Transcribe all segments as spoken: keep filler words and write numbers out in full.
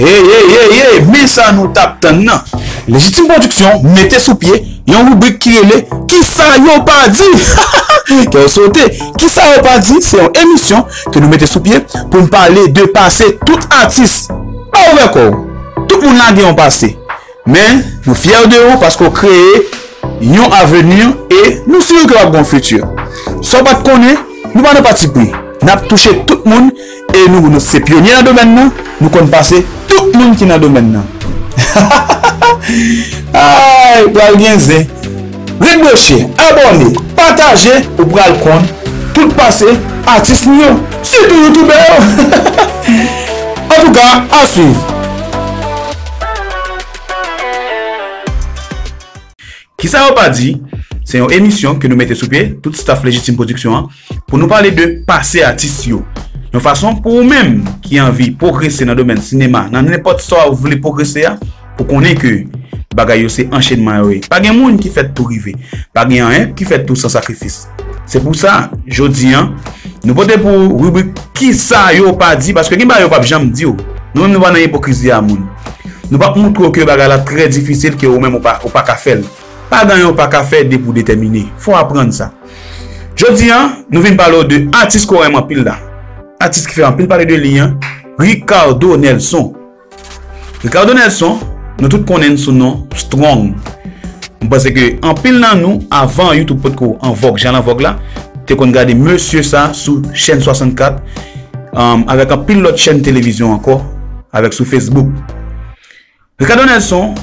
Hey, hey, hey, hey, men sa nou t ap tann nan. Lejitim Pwodiksyon mete sou pye yon ribrik ki rele Kisa yo pa di? Kè w sote. Kisa yo pa di? Se yon emisyon ke nou mete sou pye pou n pale de pase tout atis. Pa ouvè kò w. Tout moun la gen yon pase. Men, nou fyè de ou paske w kreye yon avni e nou si ke w ap gen yon fiti. Sa w pa t konnen, nou pa nan patipri. N ap touche tout moun e nou, nou se pyonye nan domèn nan, nou konn pase tout moun ki nan domèn nan. Ay, pral gen zen. Ret branche, abòne, pataje, ou pral konn tout pase atis nou yo, sitou youtubè yo. Antouka, a swiv. Kisa yo pa di? Se yon emisyon ke nou mete sou pye, tout staff Lejitim Pwodiksyon an, pou nou pale de pase atis yo. Yon fason pou ou menm ki anvi pwogrese nan domèn sinema, nan nenpòt sa w vle pwogrese a, pou konnen ke bagay yo se anchenman yo ye. Pa gen moun ki fèt tou rive. Pa gen anyen ki fèt tou san sakrifis. Se pou sa, jodi an, nou pote pou ou ribrik Kisa yo pa di, paske gen bagay yo p ap janm di w. Nou menm nou pa nan ipokrizi a moun. Nou p ap moutre w ke bagay la trè difisil ke ou menm ou pa, ou pa ka fè l. Pa gen anyen ou pa ka fè depi w detèmine. Fò w aprann sa. Jodi an, nou vin pale w de atis ke w renmen anpil la. Atis ki fè anpil pale de li an, Ricardo Nelson. Ricardo Nelson, nou tout konnen l sou non Strong. M panse ke anpil nan nou, avan YouTube potko an vòg, jan l an vòg la, te konn gade mesye sa sou chèn swasannkat, um, avèk anpil lòt chèn televizyon ankò, avèk sou Facebook. Ricardo Nelson,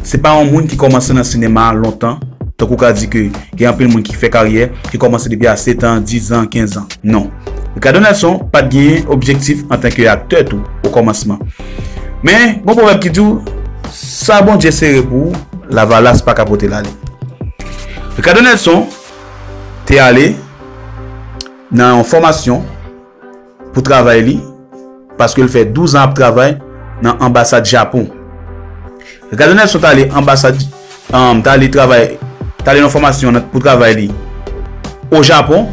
se pa yon moun ki kòmanse nan sinema a lontan, tankou w ka di ke gen anpil moun ki fè karyè, ki kòmanse depi a sèt an, diz an, kenz an. Non. Ricardo Nelson pa t gen objektif antanke aktè tou, o kòmansman. Men, gon pwovèb ki di w, sa Bondye sere pou ou, lavalas pa ka pote l ale. Ricardo Nelson te ale nan yon fòmasyon pou travay li, paske l fè douz an ap travay nan anbasad Japon. Ricardo Nelson t ale anbasad, um, t ale travay, t ale nan fòmasyon nan, pou travay li o Japon,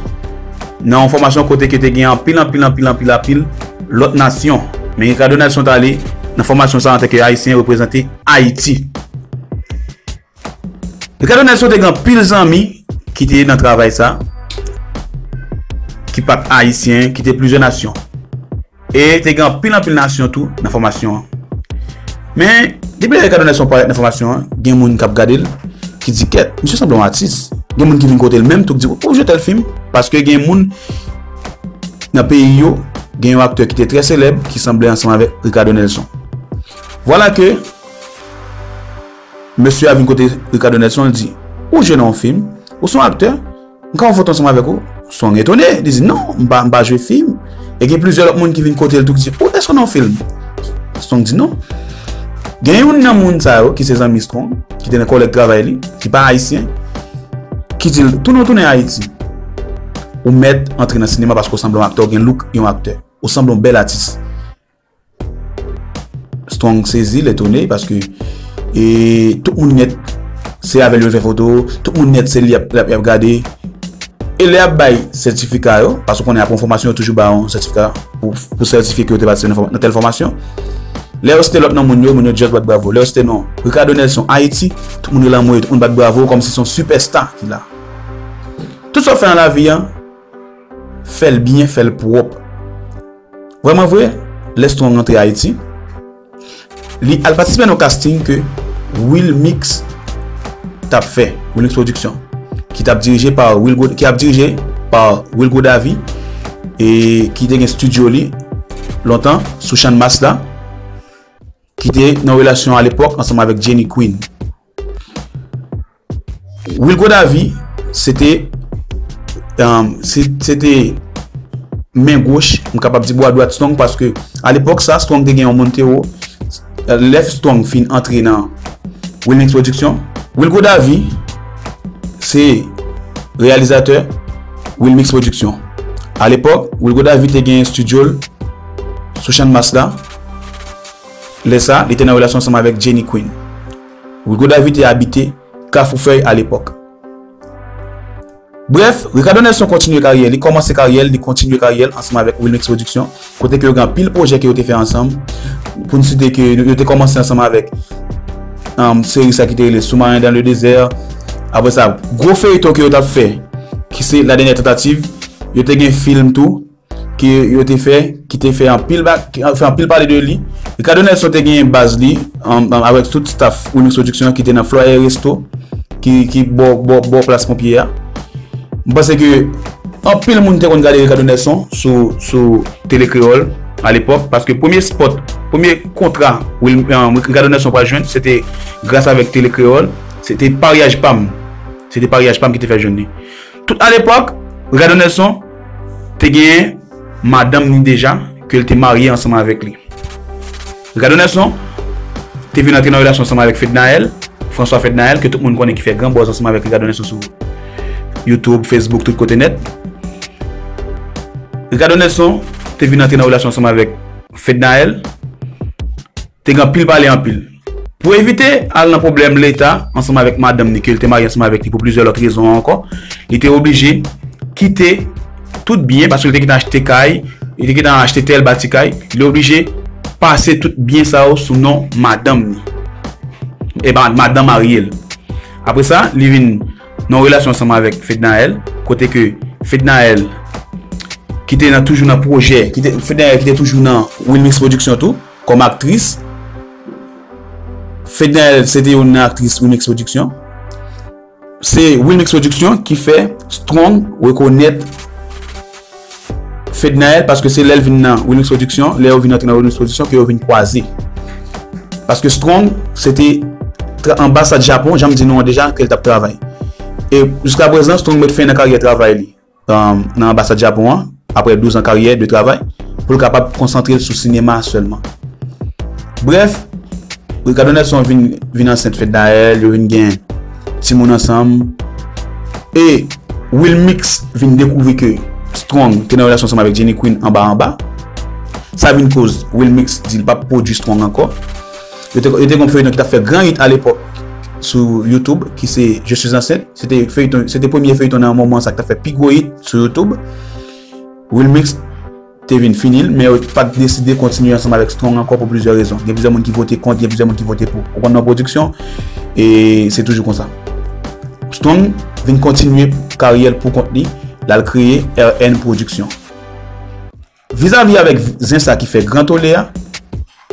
nan yon fòmasyon kote ke te gen anpil, anpil, anpil, anpil, anpil lòt nasyon. Men Ricardo Nelson t ale nan fòmasyon sa antanke Ayisyen reprezante Ayiti. Ricardo Nelson te gen anpil zanmi ki te nan travay sa, ki pa t ayisyen, ki te plizyè nasyon. E te gen anpil, anpil nasyon tou nan fòmasyon an. Men, depi lè Ricardo Nelson parèt nan fòmasyon an, gen moun k ap gade l, ki di, "Kèt, misye sanble yon atis." Gen moun ki vin kote l menm tou, ki di, "Ou jwe tèl fim?" Paske gen moun nan peyi yo, gen yon aktè ki te trè selèb, ki sanble ansanm avèk Ricardo Nelson. Vwala ke mesye a vin kote Ricardo Nelson, l di, "Ou jwe nan yon fim, ou se yon aktè, m ka fè yon foto ansanm avèk ou?" Strong etone, li di, "Non, m pa, m pa jwe fim." E gen plizyè lòt moun ki vin kote l tou ki di, "Ou, èske w nan yon fim?" Strong di, "Non." Gen youn nan moun sa yo, ki se zanmi Strong, ki te nan kòlèg travay li, ki pa ayisyen, ki di l, "Tounen, w tounen Ayiti. Ou mèt antre nan sinema paske w sanble yon aktè, w gen look yon aktè. Ou sanble yon bèl atis." Strong sezi, l etone, paske, e, tout moun nèt, se avè l yo fè foto, tout moun nèt, se li y ap, y ap, y ap gade. E lè y ap bay sètifika yo, paske w konnen apre yon fòmasyon, yo toujou ba w yon sètifika pou, pou sètifye ke w te patisipe nan fòma-, nan tèl fòmasyon. Lè yo site lòt non moun yo, moun yo just bat bravo. Lè yo site non Ricardo Nelson Ayiti, tout moun rele anmwey, tout moun bat bravo, kòmsi se yon sipèsta ki la. Tout sa w fè nan lavi an, fè l byen, fè l pwòp. Vrèman vre, lè Strong rantre Ayiti, li al patisipe nan yon casting ke Wilmix t ap fè, Wilmix Production, ki t ap dirije pa Wilgo, ki ap dirije pa Wilgo Davy, e ki te gen estidyo li lontan sou Channmas la, ki te nan relasyon alepòk ansanm avèk Jenny Queen. Wilgo Davy, se te, um, se, se te men goch, m kapab di bwa dwat Strong, paske alepòk sa, Strong te gen yon Montero. Lè Strong fin antre nan Wilmix Production, Wilgo Davy se reyalizatè Wilmix Production. Alepòk, Wilgo Davy te gen estidyo l sou Channmas la. Lè sa, li te nan relasyon ansanm avèk Jenny Queen. Wilgo Davy te abite Kafou Fèy alepòk. Brèf, Ricardo Nelson kontinye karyè li, kòmanse karyè l, li kontinye karyè l ansanm avèk Wilmix Production, kote ke yo gen anpil pwojè ke yo te fè ansanm. Pou n site ke yo te kòmanse ansanm avèk um, seri sa ki te rele Sous-marin dans le désert. Apre sa, gwo feyton ke yo t ap fè, ki se La Dernière Tentative, yo te gen fim tou, ke yo te fè, ki te fè anpil ba, ki fè anpil pale de li. Ricardo Nelson te gen baz li, um, um, avèk tout staff Wilmix Production ki te nan Florès Resto, ki, ki bò, bò, bò plas Ponpye a. M panse ke anpil moun te konn gade Ricardo Nelson sou, sou Tele Kreyòl alepòk, paske premye spot, premye kontra Wil, um, Ricardo Nelson pral jwenn, se te gras avèk Tele Kreyòl, se te Paryaj Pam. Se te Paryaj Pam ki te fè jwenn li. Tout alepòk, Ricardo Nelson te genyen madanm ni deja, ke l te marye ansanm avèk li. Ricardo Nelson te vin antre nan relasyon ansanm avèk Fednaelle, François Fednaelle, ke tout moun konnen ki fè gran buzz ansanm avèk Ricardo Nelson sou YouTube, Facebook, tout kote nèt. Ricardo Nelson te vin antre nan relasyon ansanm avèk Fednaelle, te gen anpil pale anpil. Pou evite al nan pwoblèm leta ansanm avèk madanm ni ke l te marye ansanm avèk li pou plizyè lòt rezon ankò, li te oblije kite tout byen, paske li te gentan achte kay, li te gentan achte tèl bati kay, li oblije pase tout byen sa yo sou non madanm ni. E pa madanm marye l. Apre sa, li vin nan relasyon ansanm avèk Fednaelle, kote ke Fednaelle ki te nan, toujou nan pwojè, ki te, Fednaelle ki te toujou nan Wilmix Production tou, kòm aktris. Fednaelle se te youn nan aktris Wilmix Production. Se Wilmix Production ki fè Strong rekonèt Fednaelle, paske se lè l vin nan Wilmix Production, lè yo vin antre nan Wilmix Production, ke yo vin kwaze. Paske Strong, se te tra, anbasad Japon, jan m di nou an deja, ke l t ap travay. E jiska prezan, Strong met fen nan karyè travay li, um, nan anbasad Japon an, apre douz an karyè de travay, pou l kapab konsantre l sou sinema sèlman. Brèf, Ricardo Nelson vin, vin ansent Fednaelle, yo vin gen timoun ansanm. E Wilmix vin dekouvri ke Strong te nan relasyon ansanm avèk Jenny Queen anba anba. Sa vin koz Wilmix di l p ap pwodui Strong ankò. Yo te, yo te gen yon feyton ki t ap fè gran hit alepòk sou YouTube, ki se Je suis enceinte. Se te feyton, se te premye feyton nan moman sa ki t ap fè pi gwo hit sou YouTube. Wilmix te vin fini l, men yo pa t deside kontinye ansanm avèk Strong ankò pou plizyè rezon. Gen plizyè moun ki vote kont, gen plizyè moun ki vote pou. Ou konn nan pwodiksyon, e se toujou konsa. Strong vin kontinye karyè l pou kont li, l al kreye R N Production. Vizavi avèk zen sa ki fè gran tole a,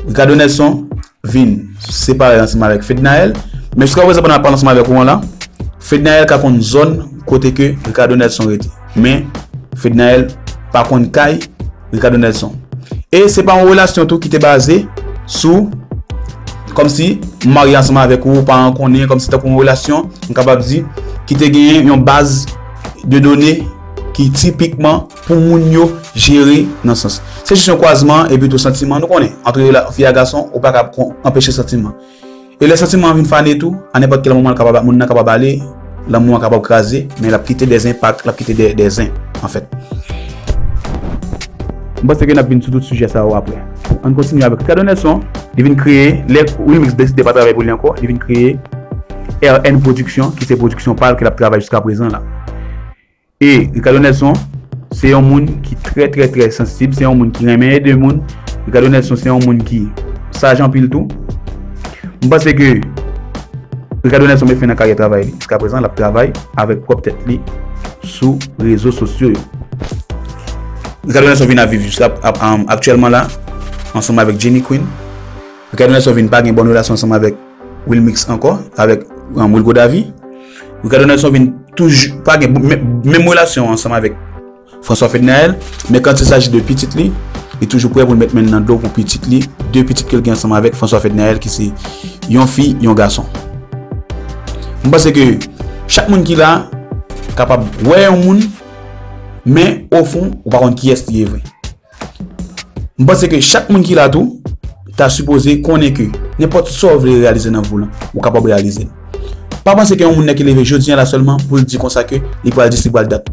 Ricardo Nelson vin separe ansanm avèk Fednaelle, men jiska prezan pandan l ap pale ansanm avèk ou an la, Fednaelle ka konn zòn kote ke Ricardo Nelson rete. Men Fednaelle pa konn kay Ricardo Nelson. E se pa yon relasyon tou ki te baze sou, kòmsi m marye ansanm avèk ou, ou paran konnen, kòmsi tankou yon relasyon, m kapab di, ki te genyen yon baz de done ki tipikman pou moun yo jere nan sans. Se jis yon kwazman epi tou santiman, nou konnen, antre la, fi a gason, ou pa ka kon, anpeche santiman. E lè santiman an vin fane tou, a nenpòt kèl moman, l kapab, moun nan kapab ale, lanmou an kapab kraze, men l ap kite dè enpak, l ap kite dè, dè zen, anfèt. M panse ke n ap vin sou tout sijè sa yo apre. Ann kontinye avèk Ricardo Nelson, li vin kreye, lè Wilmix deside pa travay pou li ankò, li vin kreye R N Production, ki se pwodiksyon pa l ke l ap travay jiska prezan la. E Ricardo Nelson, se yon moun ki trè, trè, trè sansib, se yon moun ki renmen ede moun. Ricardo Nelson, se yon moun ki saj anpil tou. M panse ke Ricardo Nelson met fen nan karyè travay li. Jiska prezan, l ap travay avèk pwòp tèt li sou rezo sosyo yo. Ricardo Nelson vin ap viv jiska, ap, ap, aktyèlman la, ansanm avèk Jenny Queen. Ricardo Nelson vin pa gen bòn relasyon ansanm avèk Wilmix ankò, avèk, um, Wilgo Davy. Ricardo Nelson vin toujou pa gen men, menm relasyon ansanm avèk François Fednaelle, men quand il s'agit de pitit li, li toujou prè pou l met men l nan do pou pitit li, de pitit ke l gen ansanm avèk François Fednaelle, ki se yon fi, yon gason. M panse ke chak moun ki la kapab wè yon moun, men ofon, ou pa konn kiyès li ye vre. M panse ke chak moun ki la tou ta sipoze konnen ke nenpòt sa w vle reyalize nan vi w lan, ou kapab reyalize l. Pa panse ke yon moun nèk leve jodi a la sèlman pou l di konsa ke li pral dis, li pral dat.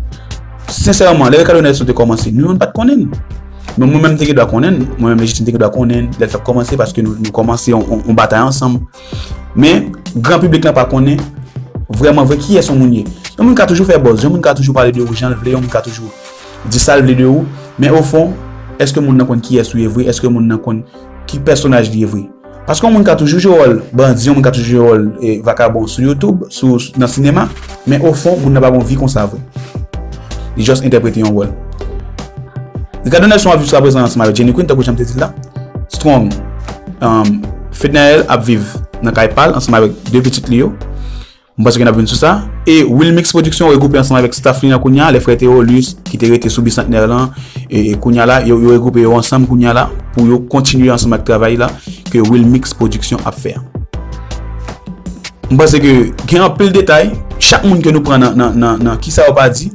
Sensèman, lè Ricardo Nelson te kòmanse, nou youn pa t konnen l. Men mwen menm, m te gen dwa konnen l, mwen menm Lejitim te gen dwa konnen l lè l t ap kòmanse, paske nou, nou kòmanse yon, yon, yon batay ansanm. Men gran piblik lan pa konnen vrèman vre kiyès yon moun ye. Yon moun ka toujou fè buzz, yon moun ka toujou pale de ou jan l vle, yon moun ka toujou di sa l vle de ou, men ofon, èske moun nan konn kiyès ou ye vre? Èske moun nan konn ki pèsonaj li ye vre? Paske yon moun ka toujou jwe wòl bandi, yon moun ka toujou jwe wòl eh, vakabon sou YouTube, sou, nan sinema, men ofon, moun nan pa gen yon vi konsa vre. Li just entèprete yon wòl. Ricardo Nelson ap viv jiskaprezan ansanm avèk Jenny Queen, tankou jan m te di l la. Strong, um, Fednaelle ap viv nan kay pa l ansanm avèk de pitit li yo. M panse ke n ap vin sou sa. E Wilmix Production regwoupe ansanm avèk staff li nan kounye a, lè frè Theolus ki te rete sou Bisantnè lan, e, e kounye a la, yo, yo regwoupe yo ansanm kounye a la pou yo kontinye ansanm ak travay la ke Wilmix Production ap fè a. M panse ke gen anpil detay, chak moun ke nou pran nan, nan, nan, nan kisa yo pa di,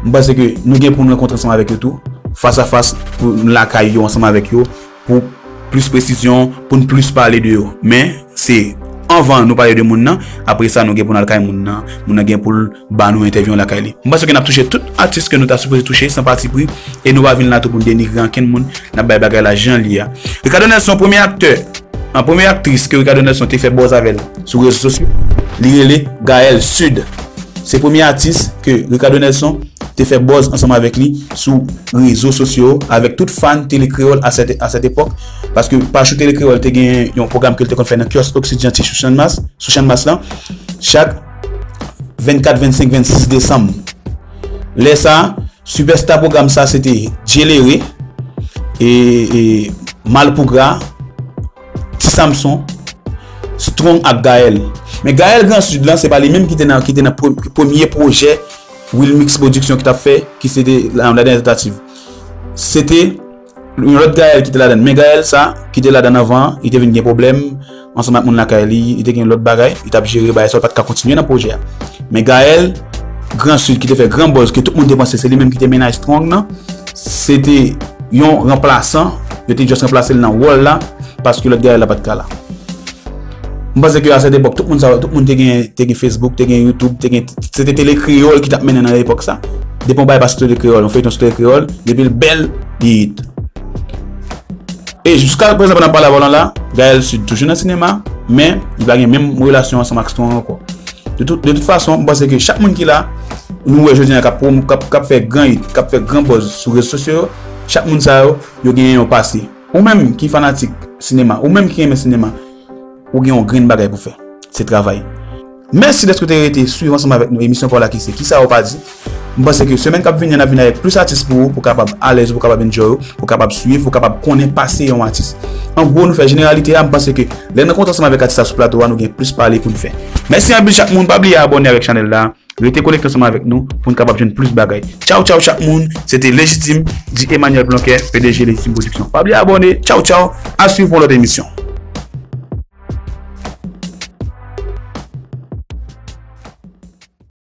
m panse ke nou gen pou nou rankontre ansanm avèk yo tou, fas a fas, pou lakay yo ansanm avèk yo, pou plis presizyon, pou n plis pale de yo. Men, se anvan nou pale de moun nan, apre sa nou gen pou n al kay moun nan, moun nan gen pou l ba nou entèvyou lakay li. M panse ke n ap touche tout atis ke nou ta sipoze touche san patipri, e nou pa vin la tou pou n denigre ankenn moun, n ap bay bagay la jan l ye a. Ricardo Nelson, premye aktè, an premye aktris ke Ricardo Nelson te fè buzz avè l sou rezo sosyo, li rele Gaëlle Sud. Se premye atis ke Ricardo Nelson te fè buzz ansanm avèk li sou rezo sosyo avèk tout fan Tele Kreyòl a sèt, a sèt epòk. Paske pa jou Tele Kreyòl te gen yon pwogram ke l te konn fè nan kyòs Oksidyante sou Channmas, sou Channmas lan, chak vennkat, vennsenk, vennsis desanm. Lè sa, sipèsta pwogram sa se te Djelere, e, e Malpougra, Ti Samson, Strong ak Gaëlle. Men Gaëlle Grand Sud lan, se pa li menm ki te nan, ki te nan pre- premye pwojè Wilmix Production ki t ap fè, ki se te La, La Dernière Tentative. Se te yon lòt Gaëlle ki te ladan. Men Gaëlle sa, ki te ladan anvan an, li te vin gen pwoblèm ansanm ak moun lakay li, li te gen lòt bagay, li t ap jere bagay sa, li pa t ka kontinye nan pwojè a. Men Gaëlle Grand Sud ki te fè gran buzz, ke tout moun te panse se li menm ki te mennaj Strong nan, se te yon ranplasan, yo te just ranplase l nan wòl la, paske lòt Gaëlle la pa t ka la. M panse ke a sèt epòk, tout moun sa, tout moun te gen, te gen Facebook, te gen YouTube, te gen, se te Tele Kreyòl ki t ap mennen nan epòk sa. Depi yon bagay pa sou Tele Kreyòl, yon feyton sou Tele Kreyòl, depi l bèl, li hit. E jiska prezan pandan m pale avè w lan la, Gaëlle Sud toujou nan sinema, men li pa gen menm relasyon ansanm ak Strong ankò. De tout, de tout fason, m panse ke chak moun ki la, nou wè jodi a k ap pwom- k ap, k ap fè gran hit, k ap fè gran buzz sou rezo sosyo yo, chak moun sa yo, yo genyen yon pase. Ou menm ki fanatik sinema, ou menm ki renmen sinema, ou gen yon grenn bagay pou fè. Se travay. Mèsi dèske w te rete swiv ansanm avèk nou emisyon pa w la ki se Kisa w pa di. M panse ke semèn k ap vini an, n ap vin avèk plis atis pou ou, pou w kapab alèz, pou w kapab enjoy, pou w kapab swiv, pou w kapab konnen pase yon atis. An gwo, nou fè jeneralite a, m panse ke lè n rankontre ansanm avèk atis la sou plato a, nou gen plis pale pou n fè. Mèsi anpil chak moun, pa bliye abòne avèk chanèl la. Rete konekte ansanm avèk nou pou n kapab jwenn plis bagay. Tchaw, tchaw chak moun. Se te Lejitim, di Emmanuel Blanquer, P D G Lejitim Production. Pa bliye abòne. Tchaw, tchaw. A swiv pou yon lòt emisyon.